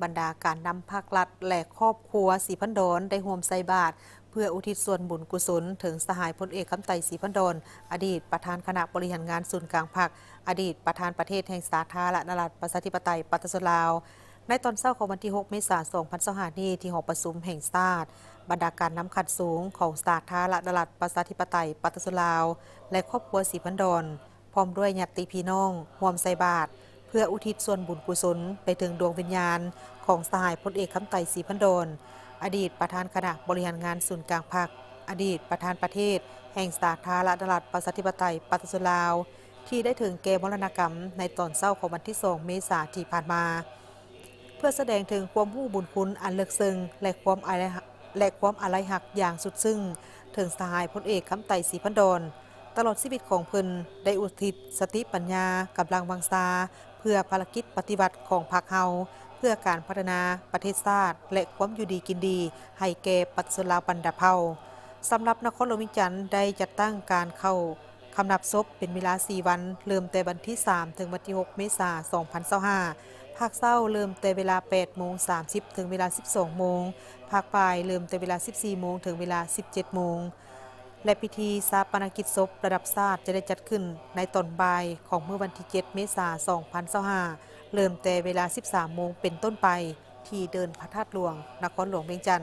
ບັນດາການນຳພັກລັດ ແລະ ຄອບຄົວສີພັນດອນ ໄດ້ຮ່ວມໃສ່ບາດ ເພື່ອອຸທິດສ່ວນບຸນກຸສົນ ເຖິງສະຫາຍພົນເອກ ຄຳໄຕ ສີພັນດອນ ອະດີດປະທານຄະນະບໍລິຫານງານສູນກາງພັກ, ອະດີດປະທານປະເທດແຫ່ງສາທາລະນະລັດ ປະຊາທິປະໄຕ ປະຊາຊົນລາວ. ໃນຕອນເຊົ້າຂອງວັນທີຫົກ ເມສາ ສອງພັນຊາວຫ້ານີ້ ທີ່ຫໍປະຊຸມແຫ່ງຊາດ, ບັນດາການນຳຂັ້ນສູງຂອງສາທາລະນະລັດ ປະຊາທິປະໄຕ ປະຊາຊົນລາວ ແລະ ຄອບຄົວສີພັນດອນ ພ້ອມດ້ວຍຍາດຕິພີ່ນ້ອງ ຮ່ວມໃສ່ບາດ ເພື່ອອຸທິດສ່ວນບຸນກຸສົນໄປເຖິງດວງວິນຍານຂອງສະຫາຍພົນເອກ ຄຳໄຕ ສີພັນດອນ ອະດີດປະທານຄະນະບໍລິຫານງານສູນກາງພັກ, ອະດີດປະທານປະເທດແຫ່ງສາທາລະນະລັດ ປະຊາທິປະໄຕ ປະຊາຊົນລາວ ທີ່ໄດ້ເຖິງແກ່ມໍລະນະກຳໃນຕອນເຊົ້າຂອງວັນທີສອງ ເມສາທີ່ຜ່ານມາ. ເພື່ອສະແດງເຖິງຄວາມຮູ້ບຸນຄຸນອັນເລິກເຊິ່ງ ແລະ ຄວາມອາໄລ ແລະ ຄວາມອາໄລຮັກຢ່າງສຸດຊຶ້ງເຖິງສະຫາຍພົນເອກ ຄຳໄຕ ສີພັນດອນ. ຕະຫຼອດຊີວິດຂອງເພິ່ນໄດ້ອຸທິດສະຕິປັນຍາ, ກຳລັງວັງຊາ ເພື່ອພາລະກິດປະຕິວັດຂອງພັກເຮົາ, ເພື່ອການພັດທະນາປະເທດຊາດ ແລະ ຄວາມຢູ່ດີກິນດີໃຫ້ແກ່ປະຊາຊົນລາວບັນດາເຜົ່າ. ສຳລັບນະຄອນຫຼວງວຽງຈັນໄດ້ຈັດຕັ້ງການເຂົ້າຄຳນັບສົບເປັນເວລາສີ່ວັນ, ເລີ່ມແຕ່ວັນທີສາມ ເຖິງວັນທີຫົກ ເມສາ ສອງພັນຊາວຫ້າ. ພາກເຊົ້າເລີ່ມແຕ່ເວລາແປດໂມງສາມສິບ ເຖິງເວລາສິບສອງໂມງ, ພາກບ່າຍເລີ່ມແຕ່ເວລາສິບສີ່ໂມງ ເຖິງເວລາສິບເຈັດໂມງ. ແລະ ພິທີຊາປະນະກິດສົບລະດັບຊາດຈະໄດ້ຈັດຂຶ້ນໃນຕອນບ່າຍຂອງມື້ວັນທີເຈັດ ເມສາ ສອງພັນຊາວຫ້າ ເລີ່ມແຕ່ເວລາສິບສາມໂມງເປັນຕົ້ນໄປ ທີ່ເດີ່ນພະທາດຫຼວງ ນະຄອນຫຼວງວຽງຈັນ.